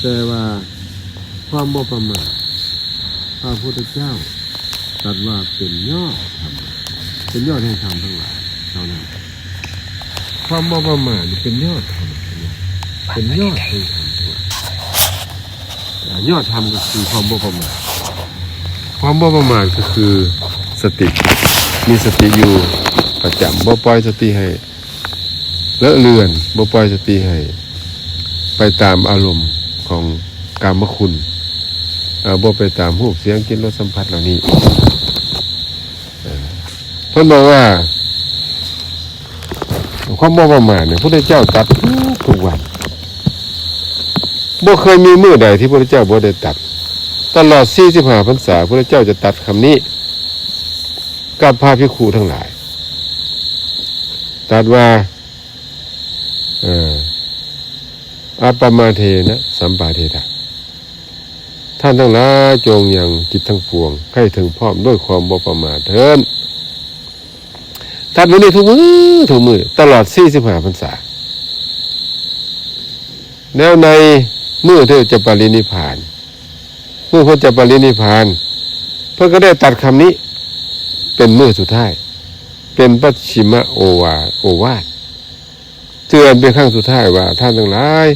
ແຕ່ວ່າຄວາມບໍ່ປະໝາດ ພະພຸດທະເຈົ້າຕັດວ່າເປັນຍອດທຳ, ເປັນຍອດແຫ່ງທຳທັງຫຼາຍເທົ່ານັ້ນ. ຄວາມບໍ່ປະໝາດນີ້ເປັນຍອດທຳ, ເປັນຍອດແຫ່ງທຳທັງຫຼາຍ. ອາ ຍອດທຳກໍຄືຄວາມບໍ່ປະໝາດ. ຄວາມບໍ່ປະໝາດກໍຄືສະຕິ, ມີສະຕິຢູ່ປະຈຳ, ບໍ່ປ່ອຍສະຕິໃຫ້ ເລາະເລື່ອນ, ບໍ່ປ່ອຍສະຕິໃຫ້ໄປຕາມອາລົມຂອງກາມະຄຸນ, ເອີ ບໍ່ໄປຕາມຮູບ ສຽງ ກິ່ນ ລົດ ສຳຜັດເຫຼົ່ານີ້. ເອີ ເພິ່ນບອກວ່າ ຄວາມບໍ່ປະໝາດນີ້ ພຸດທະເຈົ້າຕັດທຸກໆວັນ, ບໍ່ເຄີຍມີມື້ໃດທີ່ພຸດທະເຈົ້າບໍ່ໄດ້ຕັດ. ຕະຫຼອດສີ່ສິບຫ້າພັນສາ ພຸດທະເຈົ້າຈະຕັດຄຳນີ້ກັບພະພິກຂຸທັງຫຼາຍ. ຕັດວ່າ ເອີ ອັບປະມາເທນະ ສຳປາເທທະ ທ່ານທັງຫຼາຍຈົ່ງຍັງກິດທັງປວງໃຫ້ເຖິງພ້ອມດ້ວຍຄວາມບໍ່ປະໝາດເທີ້ນ. ຕັດໄວ້ນີ້ທຸກມື້ ທຸກມື້ ຕະຫຼອດສີ່ສິບຫ້າພັນສາ. ແລ້ວໃນມື້ທີ່ຈະປະລິນິບພານ ມື້ເພິ່ນຈະປະລິນິບພານ ເພິ່ນກໍໄດ້ຕັດຄຳນີ້ເປັນມື້ສຸດທ້າຍ, ເປັນປັດຊິມະໂອວາ ໂອວາດ ເຕືອນເປັນຄັ້ງສຸດທ້າຍວ່າ ທ່ານທັງຫຼາຍ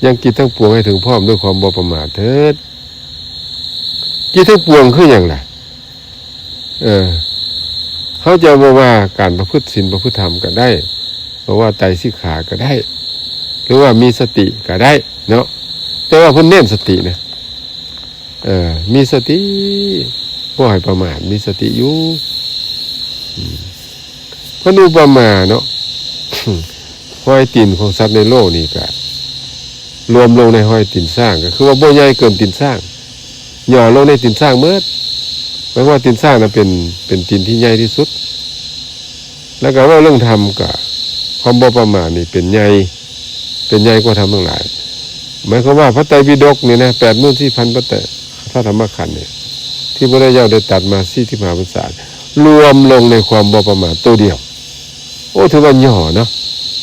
ຍັງກິດທັງປວງໃຫ້ເຖິງພ້ອມດ້ວຍຄວາມບໍ່ປະໝາດເທີ້ນ. ກິດທັງປວງຄືຫຍັງລະ? ເອີ ເຮົາຈະເວົ້າວ່າການປະພຶດສິນປະພຶດທຳກໍໄດ້, ເວົ້າວ່າໄຕສິກຂາກໍໄດ້, ຫຼືວ່າມີສະຕິກໍໄດ້ເນາະ, ແຕ່ວ່າເພິ່ນເນັ້ນສະຕິນະ. ເອີ ມີສະຕິ, ບໍ່ໃຫ້ປະໝາດ, ມີສະຕິຢູ່. ອືມ ເພິ່ນອຸປະມາເນາະ, ຮອຍຕີນຂອງສັດໃນໂລກນີ້ກະລວມລົງໃນຮອຍຕີນຊ້າງ, ກໍຄືວ່າບໍ່ໃຫຍ່ເກີນຕີນຊ້າງ, ຫຍໍ້ລົງໃນຕີນຊ້າງໝົດ. ໝາຍຄວາມວ່າຕີນຊ້າງນະເປັນ ເປັນຕີນທີ່ໃຫຍ່ທີ່ສຸດ. ແລ້ວກໍເວົ້າເລື່ອງທຳກະ ຄວາມບໍ່ປະໝາດນີ້ເປັນໃຫຍ່, ເປັນໃຫຍ່ກວ່າທຳທັງຫຼາຍ. ໝາຍຄວາມວ່າພະໄຕປິດົກນີ້ນະ ແປດໝື່ນສີ່ພັນພະໄຕ ພະທຳມະຂັນນີ້ ທີ່ພະພຸດທະເຈົ້າໄດ້ຕັດມາສີ່ສິບຫ້າພັນສາ ລວມລົງໃນຄວາມບໍ່ປະໝາດໂຕດຽວ. ໂອ້ ຖືວ່າຫຍໍ້ເນາະ,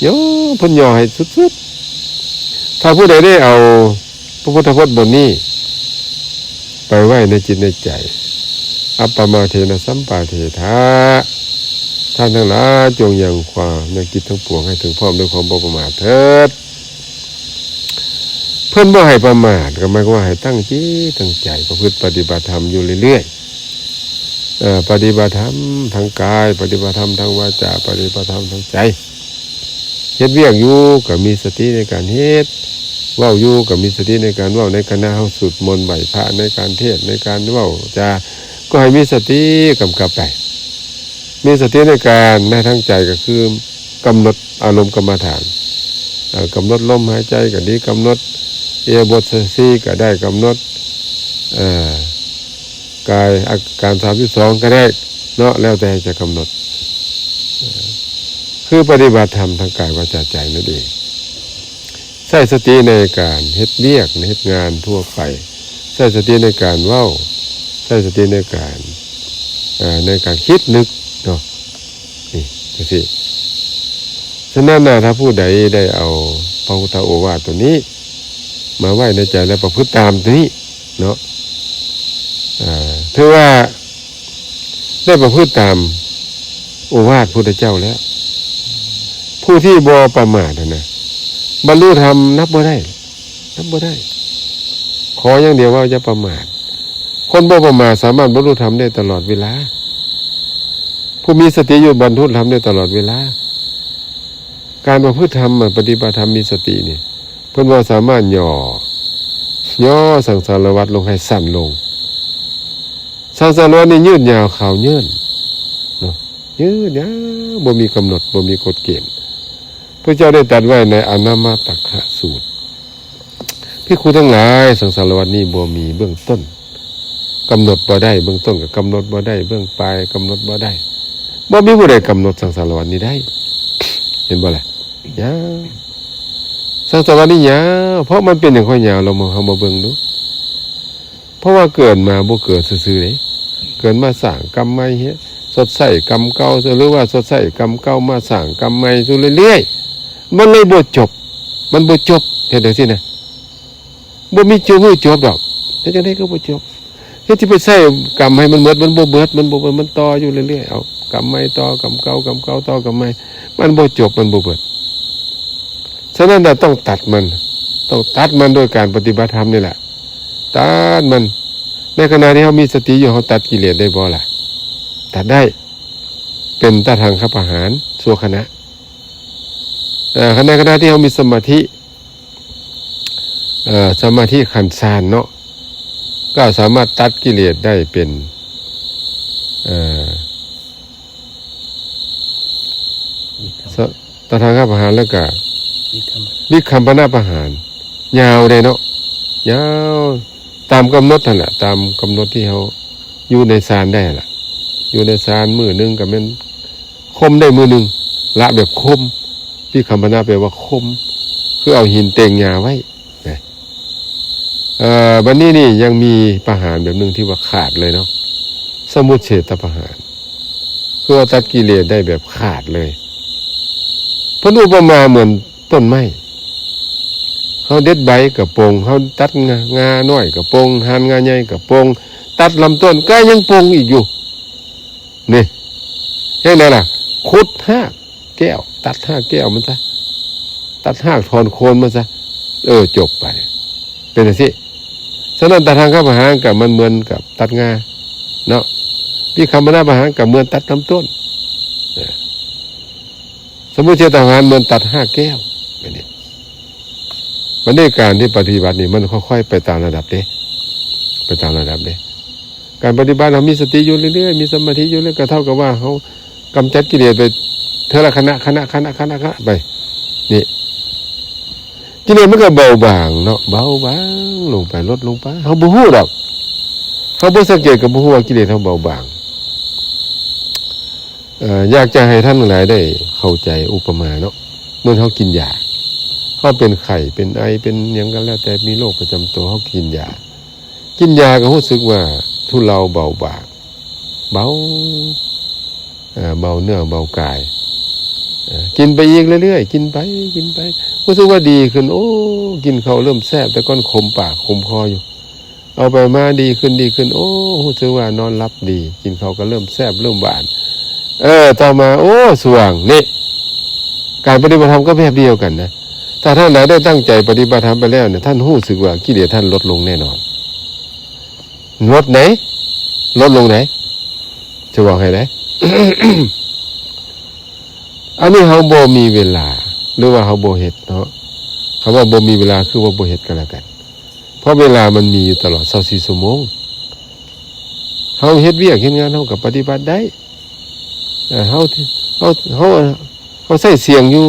ຫຍໍ້, ເພິ່ນຫຍໍ້ໃຫ້ສຸດໆ. ຖ້າຜູ້ໃດໄດ້ເອົາ ພະພຸດທະພົດບົດນີ້ໄປໄວ້ໃນຈິດໃນໃຈ, ອັບປະມາເທນະ ສຳປາເທທະ, ທ່ານທັງຫຼາຍຈົ່ງຍັງຄວາມ ຍັງກິດທັງປວງໃຫ້ເຖິງພ້ອມດ້ວຍຄວາມບໍ່ປະໝາດເທີດ. ເພິ່ນບໍ່ໃຫ້ປະໝາດ ກໍໝາຍຄວາມວ່າໃຫ້ຕັ້ງຈິດຕັ້ງໃຈປະພຶດປະຕິບັດທຳຢູ່ເລື້ອຍໆ, ເອີ ປະຕິບັດທຳທາງກາຍ, ປະຕິບັດທຳທາງວາຈາ, ປະຕິບັດທຳທາງໃຈ. ເຮັດວຽກຢູ່ກໍມີສະຕິໃນການເຮັດ, ເວົ້າຢູ່ກໍມີສະຕິໃນການເວົ້າ, ໃນຂະນະເຮົາສູດມົນໄຫວ້ພະ, ໃນການເທດ, ໃນການເວົ້າຈາ ກໍໃຫ້ມີສະຕິກຳກັບໄປ. ມີສະຕິໃນການ ໃນທາງໃຈກໍຄືກຳນົດອາລົມກຳມະຖານ, ເອີ ກຳນົດລົມຫາຍໃຈກໍດີ, ກຳນົດອິລິຍາບົດສີ່ກໍໄດ້, ກຳນົດ ເອີ ກາຍ ອາການສາມສິບສອງກໍໄດ້ເນາະ, ແລ້ວແຕ່ຈະກຳນົດ, ຄືປະຕິບັດທຳທາງກາຍ ວາຈາ ໃຈນັ້ນເອງ. ໃຊ້ສະຕິໃນການເຮັດວຽກ ໃນເຮັດງານທົ່ວໄປ, ໃຊ້ສະຕິໃນການເວົ້າ, ໃຊ້ສະຕິໃນການ ເອີ ໃນການຄິດນຶກເນາະ, ນີ້ຈັ່ງຊີ້. ສະນັ້ນນະ ຖ້າຜູ້ໃດໄດ້ເອົາພະພຸດທະໂອວາດໂຕນີ້ມາໄວ້ໃນໃຈ ແລະ ປະພຶດຕາມໂຕນີ້ເນາະ, ເອີ ຖືວ່າ ໄດ້ປະພຶດຕາມໂອວາດພຸດທະເຈົ້າແລ້ວ. ຜູ້ທີ່ບໍ່ປະໝາດຫັ້ນນະ ບັນລຸທຳນັບບໍ່ໄດ້, ນັບບໍ່ໄດ້. ຂໍຢ່າງດຽວວ່າຢ່າປະໝາດ. ຄົນບໍ່ປະໝາດສາມາດບັນລຸທຳໄດ້ຕະຫຼອດເວລາ. ຜູ້ມີສະຕິຢູ່ບັນລຸທຳໄດ້ຕະຫຼອດເວລາ. ການປະພຶດທຳ ປະຕິບັດທຳມີສະຕິນີ້ ເພິ່ນວ່າສາມາດຫຍໍ້ ຫຍໍ້ສັງສາລະວັດລົງໃຫ້ສັ້ນລົງ. ສັງສາລະວັດນີ້ຍືດຍາວ ຂາວເຍີ້ນເນາະ, ຍືດຍາວ ບໍ່ມີກຳນົດ ບໍ່ມີກົດເກນ. ພະເຈົ້າໄດ້ຕັດໄວ້ໃນອະນາມະຕະຄະສູດ, ພິກຂຸທັງຫຼາຍ, ສັງສາລະວັດນີ້ບໍ່ມີເບື້ອງຕົ້ນ ກຳນົດບໍ່ໄດ້, ເບື້ອງຕົ້ນກໍກຳນົດບໍ່ໄດ້, ເບື້ອງປາຍກຳນົດບໍ່ໄດ້. ບໍ່ມີຜູ້ໃດກຳນົດສັງສາລະວັດນີ້ໄດ້. ເຫັນບໍ່ລະ? ຍາວ. ສັງສາລະວັດນີ້ຍາວ. ເພາະມັນເປັນຫຍັງຄ່ອຍຍາວ? ລອງມາ ເຮົາມາເບິ່ງດູ. ເພາະວ່າເກີດມາບໍ່ເກີດຊື່ໆເດ້. ເກີດມາສ້າງກຳໃໝ່, ຊົດໃຊ້ກຳເກົ່າ, ຫຼືວ່າຊົດໃຊ້ກຳເກົ່າມາສ້າງກຳໃໝ່ຢູ່ເລື້ອຍໆ. ມັນເລີຍບໍ່ຈົບ. ມັນບໍ່ຈົບ. ເຮັດຈັ່ງຊີ້ນະ. ບໍ່ມີຈຸ ບໍ່ຈົບດອກ. ເຮັດຈັ່ງໃດກໍບໍ່ຈົບ. ເຮັດຊິໄປໃຊ້ກຳໃຫ້ມັນໝົດ ມັນບໍ່ໝົດ ມັນບໍ່ໝົດ ມັນຕໍ່ຢູ່ເລື້ອຍໆ. ເອົາກຳໃໝ່ຕໍ່ກຳເກົ່າ ກຳເກົ່າຕໍ່ກຳໃໝ່ ມັນບໍ່ຈົບ ມັນບໍ່ໝົດ. ສະນັ້ນລະຕ້ອງຕັດມັນ ຕ້ອງຕັດມັນໂດຍການປະຕິບັດທຳນີ້ແຫຼະ ຕັດມັນ. ໃນຂະນະທີ່ເຮົາມີສະຕິຢູ່ ເຮົາຕັດກິເລດໄດ້ບໍ່ລະ? ຕັດໄດ້ ເປັນຕະທັງຄະປະຫານຊົ່ວຂະນະ. ເອີ ໃນຂະນະທີ່ເຮົາມີສະມາທິ ເອີ ສະມາທິຂັ້ນຊານເນາະ ກໍສາມາດຕັດກິເລດໄດ້ເປັນ ເອີ ວິກຂຳ ສະ ຕະທັງຄະປະຫານ ແລ້ວກໍ ວິກຂຳ ວິກຂຳປະນະປະຫານ ຍາວເດ້ເນາະ ຍາວ ຕາມກຳນົດຫັ້ນແຫຼະ ຕາມກຳນົດທີ່ເຮົາຢູ່ໃນຊານໄດ້ຫັ້ນລະ. ຢູ່ໃນຊານມື້ໜຶ່ງກໍແມ່ນ ຄົມໄດ້ມື້ໜຶ່ງ ລະແບບຄົມ. ວິກຂຳປະນະແປວ່າຄົມ ຄືເອົາຫີນເຕັງຫຍ້າໄວ້ນະ. ເອີ ບັດນີ້ນີ້ຍັງມີປະຫານແບບໜຶ່ງທີ່ວ່າຂາດເລີຍເນາະ ສະມຸດເສດຕະປະຫານ ຄືວ່າຕັດກິເລດໄດ້ແບບຂາດເລີຍ. ເພິ່ນອຸປະມາເໝືອນຕົ້ນໄມ້ ເຮົາເດັດໃບກໍປົງ ເຮົາຕັດງາ ງານ້ອຍກໍປົງ ຫັນງາໃຫຍ່ກໍປົງ ຕັດລຳຕົ້ນກໍຍັງປົງອີກຢູ່. ນີ້ ເຮັດແນວລະ ຂຸດຮາກແກ້ວ ຕັດຮາກແກ້ວມັນຊະ ຕັດຮາກຖອນໂຄນມັນຊະ ເອີ ຈົບໄປ ເປັນຈັ່ງຊີ້. ສະນັ້ນ ຕະທັງຄະປະຫານກໍມັນເໝືອນກັບຕັດງາເນາະ ວິກຂຳປະນະປະຫານກໍເໝືອນຕັດລຳຕົ້ນ ເອີ ສະມຸດເສດຕະປະຫານເໝືອນຕັດຮາກແກ້ວ ແບບນີ້. ບັດນີ້ການທີ່ປະຕິບັດນີ້ ມັນຄ່ອຍໆໄປຕາມລະດັບເດ້ ໄປຕາມລະດັບເດ້. ການປະຕິບັດເຮົາມີສະຕິຢູ່ເລື້ອຍໆ ມີສະມາທິຢູ່ເລື້ອຍ ກໍເທົ່າກັບວ່າເຮົາກຳຈັດກິເລດໄປເທື່ອລະຂະນະ ຂະນະ ຂະນະ ຂະນະ ຂະນະໄປ. ນີ້ ກິເລດມັນກໍເບົາບາງເນາະ ເບົາບາງລົງໄປ ລົດລົງໄປ ເຮົາບໍ່ຮູ້ດອກ ເຮົາບໍ່ສັງເກດກໍບໍ່ຮູ້ວ່າກິເລດເຮົາເບົາບາງ. ເອີ ຢາກຈະໃຫ້ທ່ານທັງຫຼາຍໄດ້ເຂົ້າໃຈອຸປະມາເນາະ ເໝືອນເຮົາກິນຢາ ເຮົາເປັນໄຂ້ເປັນໄອເປັນຫຍັງກໍແລ້ວແຕ່ ມີໂລກປະຈຳຕົວ ເຮົາກິນຢາ ກິນຢາກໍຮູ້ສຶກວ່າທຸເລົາເບົາບາງ ເບົາ ເອີ ເບົາເນື້ອເບົາກາຍ ເອີ ກິນໄປອີກເລື້ອຍໆ ກິນໄປ ກິນໄປ ຮູ້ສຶກວ່າດີຂຶ້ນ ໂອ້ ກິນເຂົ້າເລີ່ມແຊບ ແຕ່ກ່ອນຂົມປາກຂົມຄໍຢູ່ ເອົາໄປມາດີຂຶ້ນ ດີຂຶ້ນ ໂອ້ ຮູ້ສຶກວ່ານອນຫຼັບດີ ກິນເຂົ້າກໍເລີ່ມແຊບເລີ່ມຫວານ ເອີ ຕໍ່ມາ ໂອ້ ສວ່າງ. ນີ້ ການປະຕິບັດທຳກໍແບບດຽວກັນນະ ຖ້າທ່ານໃດໄດ້ຕັ້ງໃຈປະຕິບັດທຳໄປແລ້ວນີ້ ທ່ານຮູ້ສຶກວ່າກິເລດທ່ານລົດລົງແນ່ນອນ ລົດໃດ ລົດລົງໃດ ຈະເວົ້າໃຫ້ໃດ ອັນນີ້ເຮົາບໍ່ມີເວລາ ຫຼືວ່າເຮົາບໍ່ເຮັດເນາະ ຄຳວ່າບໍ່ມີເວລາຄືວ່າບໍ່ເຮັດກໍແລ້ວກັນ ເພາະເວລາມັນມີຢູ່ຕະຫຼອດຊາວສີ່ຊົ່ວໂມງ ເຮົາເຮັດວຽກເຮັດງານ ເຮົາກໍປະຕິບັດໄດ້ ເອີ ເຮົາ ເຮົາ ເຮົາ ເຮົາໃຊ້ສຽງຢູ່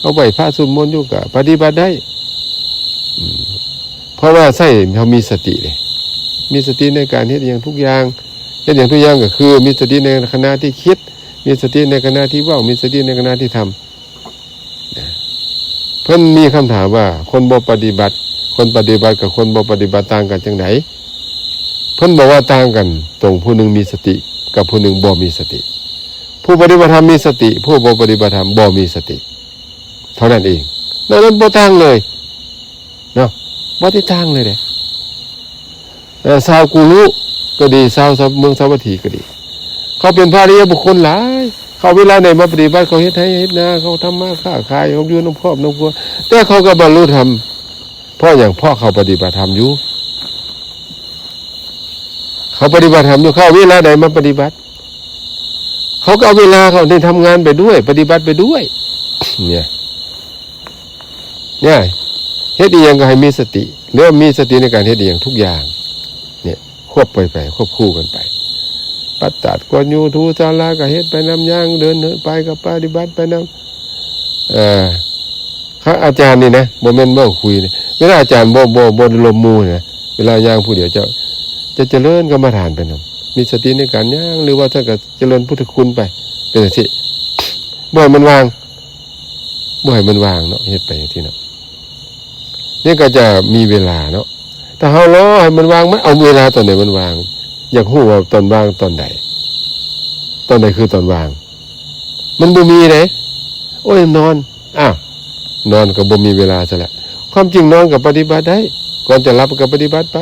ເຮົາໄຫວ້ພະສວດມົນຢູ່ ກໍປະຕິບັດໄດ້ ອືມ ເພາະວ່າໃຊ້ ເຮົາມີສະຕິເດ້ ມີສະຕິໃນການເຮັດຫຍັງທຸກຢ່າງ ເຮັດຫຍັງທຸກຢ່າງກໍຄືມີສະຕິໃນຂະນະທີ່ຄິດ ມີສະຕິໃນຂະນະທີ່ເວົ້າ ມີສະຕິໃນຂະນະທີ່ທຳ ນະ ເພິ່ນມີຄຳຖາມວ່າ ຄົນບໍ່ປະຕິບັດ ຄົນປະຕິບັດກັບຄົນບໍ່ປະຕິບັດຕ່າງກັນຈັ່ງໃດ? ເພິ່ນບອກວ່າຕ່າງກັນຕົງຜູ້ໜຶ່ງມີສະຕິກັບຜູ້ໜຶ່ງບໍ່ມີສະຕິ. ຜູ້ປະຕິບັດທຳມີສະຕິ ຜູ້ບໍ່ປະຕິບັດທຳບໍ່ມີສະຕິ ເທົ່ານັ້ນເອງ. ນອກນັ້ນບໍ່ຕ່າງເລີຍ. ເນາະ ບໍ່ໄດ້ຕ່າງເລີຍເດ້. ເອີ ຊາວກຸລຸກໍດີ ຊາວ ຊາວເມືອງສາວັດຖີກໍດີ ເຂົາເປັນພະອະລິຍະບຸກຄົນຫຼາຍ ເຂົາເວລາໃດມາປະຕິບັດ ເຂົາເຮັດໄຮ່ເຮັດນາ ເຂົາທຳມາຄ້າຂາຍ ເຂົາຢູ່ນຳຄອບນຳຄົວ ແຕ່ເຂົາກໍບັນລຸທຳ ເພາະຫຍັງ? ເພາະເຂົາປະຕິບັດທຳຢູ່ ເຂົາປະຕິບັດທຳຢູ່ ເຂົາເວລາໃດມາປະຕິບັດ ເຂົາກໍເອົາເວລາເຂົາໄດ້ທຳງານໄປດ້ວຍ ປະຕິບັດໄປດ້ວຍ ເນຍ ເນຍ ເຮັດອີ່ຫຍັງກໍໃຫ້ມີສະຕິ ຫຼືວ່າມີສະຕິໃນການເຮັດອີ່ຫຍັງທຸກຢ່າງ ເນຍ ຄວບໄປໄປ ຄວບຄູ່ກັນໄປ ປັດຕາດກວາດຢູ່ຖູສາລາກໍເຮັດໄປນຳ ຍ່າງເດີນເຫີນໄປກໍປະຕິບັດໄປນຳ ເອີ ຄະ ອາຈານນີ້ນະ ບໍ່ແມ່ນເວົ້າຄຸຍນະ ເວລາອາຈານບໍ່ ບໍ່ ບໍ່ລົມໝູ່ນະ ເວລາຍ່າງຜູ້ດຽວ ເຈົ້າຈະຈະເລີນກຳມະຖານໄປນຳ ມີສະຕິໃນການຍ່າງ ຫຼືວ່າທ່ານກໍຈະເລີນພຸດທະຄຸນໄປ ເປັນຈັ່ງຊີ້ ບໍ່ໃຫ້ມັນວ່າງ ບໍ່ໃຫ້ມັນວ່າງເນາະ ເຮັດໄປຈັ່ງຊີ້ເນາະ ນີ້ກໍຈະມີເວລາເນາະ. ຖ້າເຮົາລໍໃຫ້ມັນວ່າງ ມັນເອົາເວລາຕອນໃດມັນວ່າງ? ຢາກຮູ້ວ່າຕອນວ່າງຕອນໃດ? ຕອນໃດຄືຕອນວ່າງ? ມັນບໍ່ມີເດ້. ໂອ້ຍ ນອນ. ອ້າວ ນອນກໍບໍ່ມີເວລາຊະລະ. ຄວາມຈິງນອນກໍປະຕິບັດໄດ້. ກ່ອນຈະຫຼັບກໍປະຕິບັດໄປ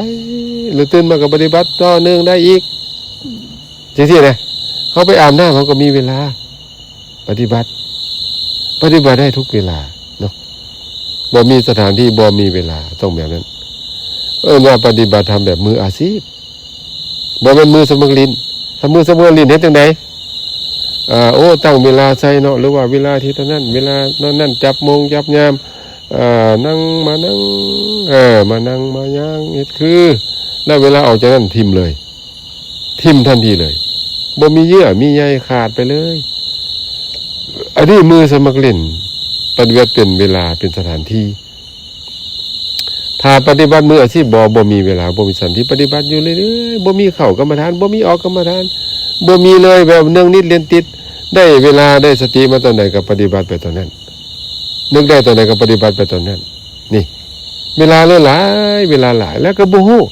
ຫຼືຕື່ນມາກໍປະຕິບັດຕໍ່ເນື່ອງໄດ້ອີກ ຈັ່ງຊີ້ນະ. ເຮົາໄປອາບນ້ຳ ເຮົາກໍມີເວລາປະຕິບັດ ປະຕິບັດໄດ້ທຸກເວລາເນາະ. ບໍ່ມີສະຖານທີ່ ບໍ່ມີເວລາ ຕ້ອງແບບນັ້ນ. ເອີ້ນວ່າປະຕິບັດທຳແບບມືອາຊີບ ບໍ່ແມ່ນມືສະໝັກຫຼິ້ນ. ຖ້າມືສະໝັກຫຼິ້ນເຮັດຈັ່ງໃດ? ເອີ ໂອ້ ຕັ້ງເວລາໃສ່ເນາະ ຫຼືວ່າເວລາທີ່ເທົ່ານັ້ນ ເວລານັ້ນ ຈັບໂມງຈັບຍາມ ເອີ ນັ່ງ ມານັ່ງ ເອີ ມານັ່ງມາຍ່າງ ເຮັດຄື ແລ້ວເວລາອອກຈາກນັ້ນຖິ້ມເລີຍ ຖິ້ມທັນທີເລີຍ ບໍ່ມີເຍື່ອມີໃຍ ຂາດໄປເລີຍ. ອັນນີ້ມືສະໝັກຫຼິ້ນ ປະຕິບັດເປັນເວລາ ເປັນສະຖານທີ່. ຖ້າປະຕິບັດມືອາຊີບ ບໍ່ ບໍ່ມີເວລາ ບໍ່ມີສະຖານທີ່ ປະຕິບັດຢູ່ເລື້ອຍໆ ບໍ່ມີເຂົ້າກຳມະຖານ ບໍ່ມີອອກກຳມະຖານ ບໍ່ມີເລີຍ ແບບເນືອງນິດລຽນຕິດ ໄດ້ເວລາ ໄດ້ສະຕິມາຕອນໃດກໍປະຕິບັດໄປຕອນນັ້ນ ນຶກໄດ້ຕອນໃດກໍປະຕິບັດໄປຕອນນັ້ນ. ນີ້ ເວລາເຫຼືອຫຼາຍ ເວລາຫຼາຍ ແລ້ວກໍບໍ່ຮູ້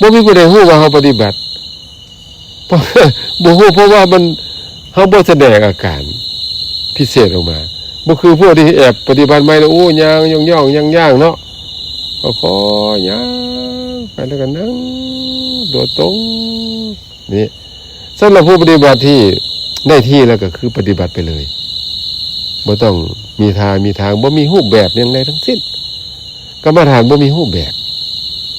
ບໍ່ມີຜູ້ໃດຮູ້ວ່າເຮົາປະຕິບັດ ບໍ່ຮູ້ ເພາະວ່າມັນ ເຮົາບໍ່ສະແດງອາການພິເສດອອກມາ ບໍ່ຄືພວກທີ່ແອບປະຕິບັດໃໝ່ແລ້ວ ໂອ້ ຍ່າງຍ່ອງໆ ຍ່າງໆ ເນາະ ກໍຄ່ອຍຍ່າງໄປ ແລ້ວກໍນັ່ງຕົວຕົງ. ນີ້ ສຳລັບຜູ້ປະຕິບັດທີ່ໄດ້ທີ່ແລ້ວ ກໍຄືປະຕິບັດໄປເລີຍ ບໍ່ຕ້ອງມີທ່າມີທາງ ບໍ່ມີຮູບແບບຫຍັງໃດທັງສິ້ນ. ກຳມະຖານບໍ່ມີຮູບແບບ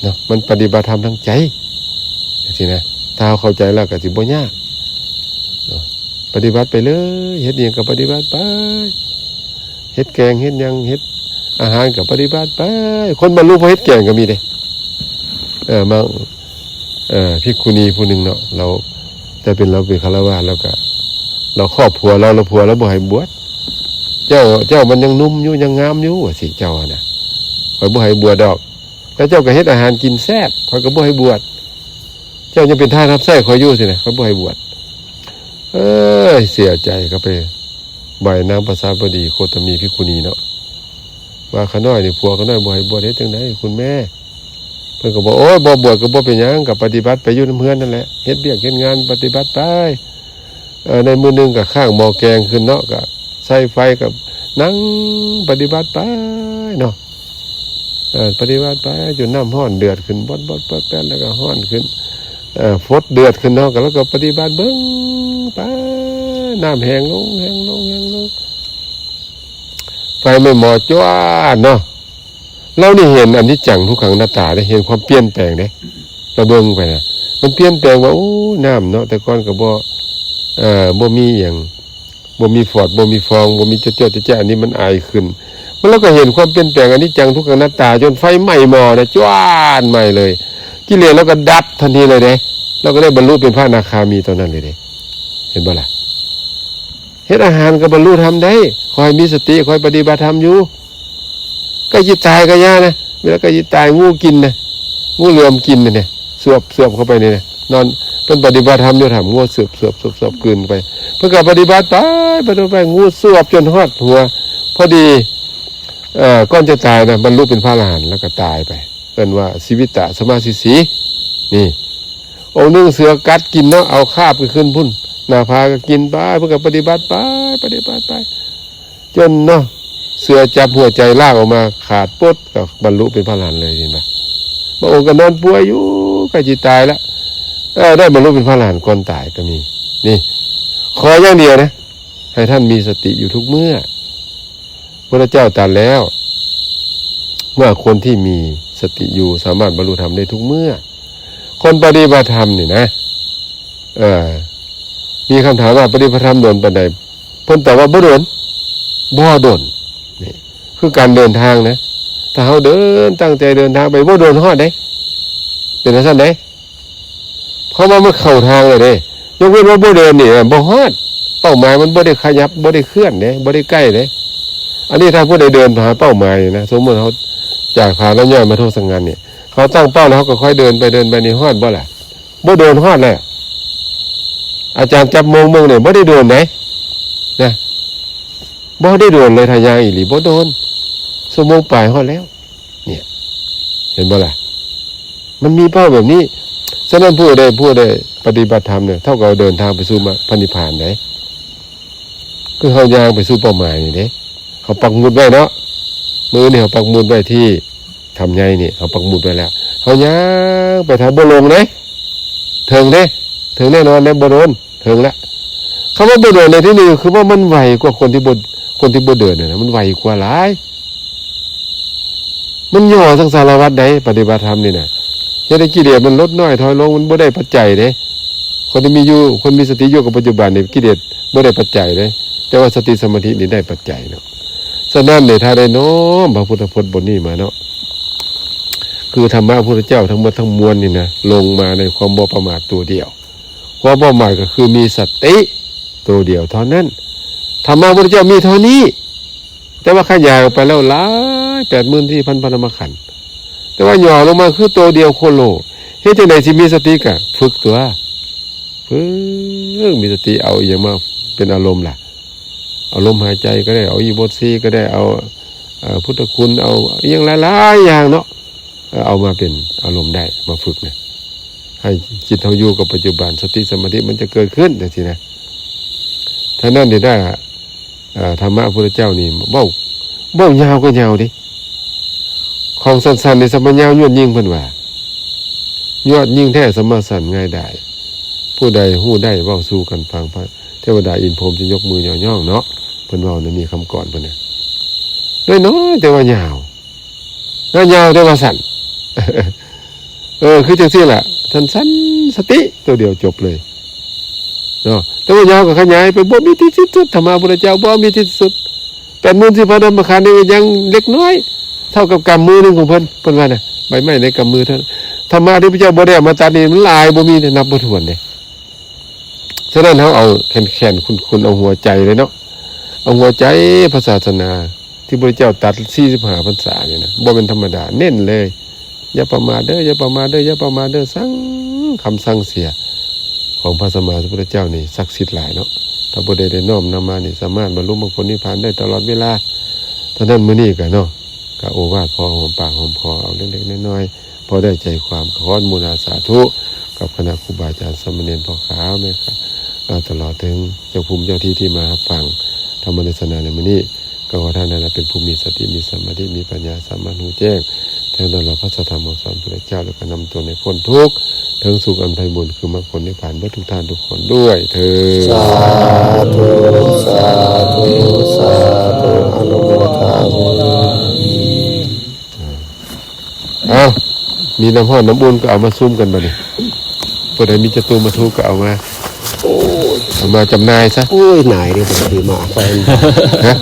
ເນາະ ມັນປະຕິບັດທຳທາງໃຈ ຈັ່ງຊີ້ນະ. ຖ້າເຮົາເຂົ້າໃຈແລ້ວກໍຊິບໍ່ຍາກເນາະ ປະຕິບັດໄປເລີຍ ເຮັດອີ່ຫຍັງກໍປະຕິບັດໄປ ເຮັດແກງເຮັດຫຍັງ ເຮັດອາຫານກໍປະຕິບັດໄປ. ຄົນບັນລຸເພາະເຮັດແກງກໍມີເດ້. ເອີ ມາ ເອີ ພິກຂຸນີຜູ້ໜຶ່ງເນາະ ລາວ ແຕ່ເປັນ ລາວເປັນຄາລະວາດ ລາວກໍ ລາວຄອບຜົວລາວ ແລ້ວຜົວລາວບໍ່ໃຫ້ບວດ. ເຈົ້າ ເຈົ້າມັນຍັງໜຸ່ມຢູ່ ຍັງງາມຢູ່ ວ່າຊີ້ ເຈົ້າຫັ້ນນະ ຂ້ອຍບໍ່ໃຫ້ບວດດອກ. ແລ້ວເຈົ້າກໍເຮັດອາຫານກິນແຊບ ຂ້ອຍກໍບໍ່ໃຫ້ບວດ. ເຈົ້າຍັງເປັນທາດຮັບໃຊ້ຂ້ອຍຢູ່ ຊີ້ນະ ຂ້ອຍບໍ່ໃຫ້ບວດ. ເອີຍ ເສຍໃຈ ກໍໄປໄຫວ້ນາງປະສາວົດດີໂຄດຕະມີພິກຂຸນີເນາະ ວ່າຂ້ານ້ອຍນີ້ ຜົວຂ້ານ້ອຍບໍ່ໃຫ້ບວດ ເຮັດຈັ່ງໃດຄຸນແມ່? ເພິ່ນກໍບອກ ໂອ້ຍ ບໍ່ບວດກໍບໍ່ເປັນຫຍັງ ກໍປະຕິບັດໄປຢູ່ນຳເຮືອນນັ້ນແຫຼະ ເຮັດວຽກເຮັດງານປະຕິບັດໄປ. ເອີ ໃນມື້ໜຶ່ງກໍຄ້າງໝໍ້ແກງຂຶ້ນເນາະ ກໍໃສ່ໄຟ ກໍນັ່ງປະຕິບັດໄປເນາະ. ເອີ ປະຕິບັດໄປຈົນນ້ຳຮ້ອນເດືອດຂຶ້ນ ບອດໆ ແປດໆ ແລ້ວກໍຮ້ອນຂຶ້ນ ເອີ ຟົດເດືອດຂຶ້ນເນາະ ກໍ ແລ້ວກໍປະຕິບັດເບິ່ງໄປ ນ້ຳແຫ້ງລົງ ແຫ້ງລົງ ແຫ້ງລົງ ໄຟໄໝ້ໝໍ້ຈວດເນາະ. ລາວນີ້ເຫັນອະນິດຈັງທຸກຂັງອະນັດຕາເດ້ ເຫັນຄວາມປ່ຽນແປງເດ້ ລາວເບິ່ງໄປນະ ມັນປ່ຽນແປງວ່າ ໂອ້ ນ້ຳເນາະ ແຕ່ກ່ອນກໍບໍ່ ເອີ ບໍ່ມີຫຍັງ ບໍ່ມີຟອດ ບໍ່ມີຟອງ ບໍ່ມີຈວດໆ ແຈະໆ ອັນນີ້ມັນອາຍຂຶ້ນ. ມັນ ລາວກໍເຫັນຄວາມປ່ຽນແປງອະນິດຈັງທຸກຂັງອະນັດຕາ ຈົນໄຟໄໝ້ໝໍ້ນະ ຈວາດໄໝ້ເລີຍ ກິເລດລາວກໍດັບທັນທີເລີຍເດ້. ລາວກໍໄດ້ບັນລຸເປັນພະອະນາຄາມີຕອນນັ້ນເລີຍເດ້ ເຫັນບໍ່ລະ? ເຮັດອາຫານກໍບັນລຸທຳໄດ້ ຂໍໃຫ້ມີສະຕິ ຂໍໃຫ້ປະຕິບັດທຳຢູ່. ໃກ້ຊິຕາຍກໍຢ່ານະ ເວລາໃກ້ຊິຕາຍ ງູກິນນະ ງູເຫຼືອມກິນນະ ສວບ ສວບເຂົ້າໄປນີ້ນະ ນອນ ເພິ່ນປະຕິບັດທຳຢູ່ ທຳງູສວບ ສວບ ສວບ ສວບ ກືນໄປ ເພິ່ນກໍປະຕິບັດໄປ ປະຕິບັດໄປ ງູສວບຈົນຮອດຫົວ. ພໍດີ ເອີ ກ່ອນຈະຕາຍນະ ບັນລຸເປັນພະອະລະຫັນ ແລ້ວກໍຕາຍໄປ ເອີ້ນວ່າຊີວິດຕະສະມາທິສີ. ນີ້ ອົງໜຶ່ງເສືອກັດກິນເນາະ ເອົາຄາບໄປຂຶ້ນພຸ້ນ ໜ້າຜາກໍກິນໄປ ເພິ່ນກໍປະຕິບັດໄປ ປະຕິບັດໄປ ຈົນເນາະ ເສືອຈັບຫົວໃຈລາກອອກມາຂາດປົດ ກໍບັນລຸເປັນພະອະລະຫັນເລີຍ ເຫັນບໍ່? ບາງອົງກໍນອນປ່ວຍຢູ່ ໃກ້ຊິຕາຍລະ ເອີ ໄດ້ບັນລຸເປັນພະອະລະຫັນກ່ອນຕາຍກໍມີ. ນີ້ ຂໍຢ່າງດຽວນະ ໃຫ້ທ່ານມີສະຕິຢູ່ທຸກເມື່ອ. ພະພຸດທະເຈົ້າຕັດແລ້ວວ່າ ຄົນທີ່ມີສະຕິຢູ່ສາມາດບັນລຸທຳໄດ້ທຸກເມື່ອ. ຄົນປະຕິບັດທຳນີ້ນະ ເອີ ມີຄຳຖາມວ່າ ປະຕິບັດທຳດົນປານໃດ? ເພິ່ນຕອບວ່າ ບໍ່ດົນ ບໍ່ດົນ. ນີ້ຄືການເດີນທາງນະ ຖ້າເຮົາເດີນ ຕັ້ງໃຈເດີນທາງໄປ ບໍ່ດົນຮອດເດ້ ເປັນຈັ່ງຊັ້ນເດ້. ເພາະວ່າມັນເຂົ້າທາງແລ້ວເດ້ ຍົກເວັ້ນວ່າບໍ່ເດີນນີ້ບໍ່ຮອດ ເປົ້າໝາຍມັນບໍ່ໄດ້ຂະຫຍັບ ບໍ່ໄດ້ເຄື່ອນເດ້ ບໍ່ໄດ້ໃກ້ເດ້. ອັນນີ້ຖ້າຜູ້ໃດເດີນຫາເປົ້າໝາຍນີ້ນະ ສົມມຸດເຮົາຈາກຜານ້ຳຍ້ອຍມາທົ່ງສັງງານນີ້ ເຮົາຕັ້ງເປົ້າແລ້ວ ເຮົາກໍຄ່ອຍເດີນໄປ ເດີນໄປນີ້ ຮອດບໍ່ລະ? ບໍ່ໂດນຮອດແລ້ວ. ອາຈານຈັບໂມງເບິ່ງນີ້ ບໍ່ໄດ້ໂດນໃດນະ ບໍ່ໄດ້ໂດນເລີຍ ຖ້າຍ່າງອີ່ຫຼີບໍ່ໂດນ ຊົ່ວໂມງປາຍຮອດແລ້ວ. ເຫັນບໍ່ລະ? ມັນມີເປົ້າແບບນີ້. ສະນັ້ນ ຜູ້ໃດ ຜູ້ໃດປະຕິບັດທຳນີ້ ເທົ່າກັບເດີນທາງໄປສູ່ມະ ພະນິບພານໃດ໋. ຄືເຮົາຍ່າງໄປສູ່ເປົ້າໝາຍນີ້ເດ້ ເຮົາປັກໝຸດໄວ້ເນາະ. ມື້ນີ້ເຮົາປັກໝຸດໄວ້ທີ່ ຖ້ຳໃຫຍ່ນີ້ເຂົາປັກໝຸດໄວ້ແລ້ວ ເຮົາຍ່າງໄປ ຖ້າບໍ່ຫຼົງເດ້ ເຖິງເດ້ ເຖິງແນ່ນອນເດ້ ບໍ່ດົນເຖິງລະ. ຄຳວ່າບໍ່ດົນໃນທີ່ນີ້ກໍຄືວ່າມັນໄວກວ່າຄົນທີ່ບໍ່ ຄົນທີ່ບໍ່ເດີນຫັ້ນນະ ມັນໄວກວ່າຫຼາຍ. ມັນຫຍໍ້ສັງສາລະວັດໃດ໋ ປະຕິບັດທຳນີ້ນະ ເຮັດໃຫ້ກິເລດມັນລົດນ້ອຍຖອຍລົງ ມັນບໍ່ໄດ້ປັດໄຈເດ້. ຄົນທີ່ມີຢູ່ ຄົນມີສະຕິຢູ່ກັບປັດຈຸບັນນີ້ ກິເລດບໍ່ໄດ້ປັດໄຈເດ້ ແຕ່ວ່າສະຕິສະມາທິນີ້ໄດ້ປັດໄຈເນາະ. ສະນັ້ນເດ ຖ້າໄດ້ນ້ອມພະພຸດທະພົດບົດນີ້ມາເນາະ ຄືທຳມະພະພຸດທະເຈົ້າທັງໝົດທັງມວນນີ້ນະ ລົງມາໃນຄວາມບໍ່ປະໝາດຕົວດຽວ. ຄວາມບໍ່ປະໝາດກໍຄືມີສະຕິຕົວດຽວເທົ່ານັ້ນ. ທຳມະພະພຸດທະເຈົ້າມີເທົ່ານີ້ ແຕ່ວ່າຂະຫຍາຍອອກໄປແລ້ວຫຼາຍ ແປດໝື່ນສີ່ພັນພະທຳມະຂັນ ແຕ່ວ່າຫຍໍ້ລົງມາຄືໂຕດຽວໂຄໂລ. ເຮັດຈັ່ງໃດຊິມີສະຕິ? ກະຝຶກຕົວະ ຝຶກມີສະຕິ. ເອົາອີ່ຫຍັງມາເປັນອາລົມລະ? ເອົາລົມຫາຍໃຈກໍໄດ້ ເອົາອິລິບົດສີ່ກໍໄດ້ ເອົາ ເອີ ພຸດທະຄຸນ ເອົາອີ່ຫຍັງຫຼາຍໆຢ່າງເນາະ ເອົາມາເປັນອາລົມໄດ້ ມາຝຶກນະ ໃຫ້ຈິດເຮົາຢູ່ກັບປັດຈຸບັນ ສະຕິສະມາທິມັນຈະເກີດຂຶ້ນຈັ່ງຊີ້ນະ. ເທົ່ານັ້ນນີ້ໄດ້ ເອີ ທຳມະພະພຸດທະເຈົ້ານີ້ເວົ້າ ເວົ້າຍາວກໍຍາວເດ້ ຂອງສັ້ນໆນີ້ສະມາຍາວຍວດຍິ່ງ ເພິ່ນວ່າ ຍວດຍິ່ງແທ້ສະມາສັ້ນງ່າຍດາຍ ຜູ້ໃດຮູ້ໄດ້ເວົ້າສູ່ກັນຟັງ ພະເທວະດາອິນພົມຈະຍົກມືຍໍຍ້ອງເນາະ. ເພິ່ນເວົ້າໃນນີ້ຄຳກອນເພິ່ນນະ ນ້ອຍໆແຕ່ວ່າຍາວ ຍາວແຕ່ວ່າສັ້ນ ເອີ ຄືຈັ່ງຊີ້ລະ ສັ້ນໆ ສະຕິໂຕດຽວຈົບເລີຍເນາະ. ແຕ່ວ່າຍາວກໍຂະຫຍາຍໄປ ບໍ່ມີທີ່ສິ້ນສຸດ ທຳມະພຸດທະເຈົ້າບໍ່ມີທີ່ສິ້ນສຸດ. ແປດໝື່ນສີ່ພັນທຳມະຂັນນີ້ຍັງເລັກນ້ອຍ ເທົ່າກັບກຳມືໜຶ່ງຂອງເພິ່ນ ເພິ່ນວ່ານະ ໃບໄມ້ໃນກຳມືເທົ່ານັ້ນ. ທຳມະທີ່ພະເຈົ້າບໍ່ໄດ້ເອົາມາຕັດນີ້ມັນຫຼາຍ ບໍ່ມີ ນັບບໍ່ຖ້ວນເດ້. ສະນັ້ນເຮົາເອົາແກ່ນໆ ຂຸ້ນໆ ເອົາຫົວໃຈເລີຍເນາະ ເອົາຫົວໃຈພະສາສະໜາ ທີ່ພະພຸດທະເຈົ້າຕັດສີ່ສິບຫ້າພັນສານີ້ນະ ບໍ່ແມ່ນທຳມະດາ ເນັ້ນເລີຍ ຢ່າປະໝາດເດີ ຢ່າປະໝາດເດີ ຢ່າປະໝາດເດີ. ສັງ ຄຳສັ່ງເສຍຂອງພະສຳມາສຳພຸດທະເຈົ້ານີ້ສັກສິດຫຼາຍເນາະ. ຖ້າຜູ້ໃດໄດ້ນ້ອມນຳມານີ້ ສາມາດບັນລຸມັກຜົນນິບພານໄດ້ຕະຫຼອດເວລາ. ເທົ່ານັ້ນ ມື້ນີ້ກະເນາະ ກະໂອວາດພໍຫອມປາກຫອມຄໍ ເອົາເລັກໆນ້ອຍໆ ພໍໄດ້ໃຈຄວາມ ກໍຂໍອະນຸໂມທະນາສາທຸກັບຄະນະຄູບາອາຈານ ສາມະເນນ ພໍ່ຂາວ ແມ່ຂາວ ຕະຫຼອດເຖິງເຈົ້າພູມເຈົ້າທີ່ທີ່ມາຮັບຟັງທຳມະເທດສະນາໃນມື້ນີ້. ກໍຂໍທ່ານນັ້ນລະເປັນຜູ້ມີສະຕິ ມີສະມາທິ ມີປັນຍາ ສາມາດຮູ້ແຈ້ງແທງຕະຫຼອດພະສັດທຳຄຳສອນພະພຸດທະເຈົ້າ ແລ້ວກໍນຳຕົນໃຫ້ພົ້ນທຸກ ເຖິງສຸກອັນໄພບູນ ຄືມັກຜົນນິບພານ ເບິດທຸກທ່ານທຸກຄົນດ້ວຍເທີ້ນ. ສາທຸ ສາທຸ ສາທຸ ອະນຸໂມທາມິ. ເອົາ ມີນ້ຳຮ້ອນນ້ຳອຸ່ນກໍເອົາມາຊຸມກັນບັດນີ້. ຜູ້ໃດມີຈະຕູມາທຸກໍເອົາມາ ໂອ້ຍ ເອົາມາຈຳໜ່າຍຊະ. ໂອ້ຍ ໜ່າຍເດ້ ຖືມາໄປ ຮະ?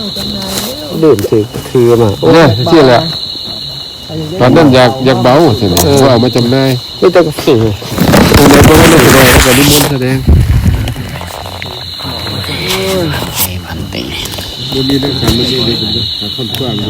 ລືມຖື ຖືມາ. ໂອ້ຍ ເນາະ ຈັ່ງຊີ້ແຫຼະ ຕອນນັ້ນຢາກ ຢາກເບົາ ເອີ ກໍເອົາມາຈຳໜ່າຍ. ມີແຕ່ກາເຟ ຜູ້ໃດບໍ່ໄດ້ສະແດງກໍນິມົນສະແດງ. ໂອ້ຍ ໄປບັນເຕ ບໍ່ມີແນວກັນ ມັນເປັນເດັກ ຄົນກວ້າງ.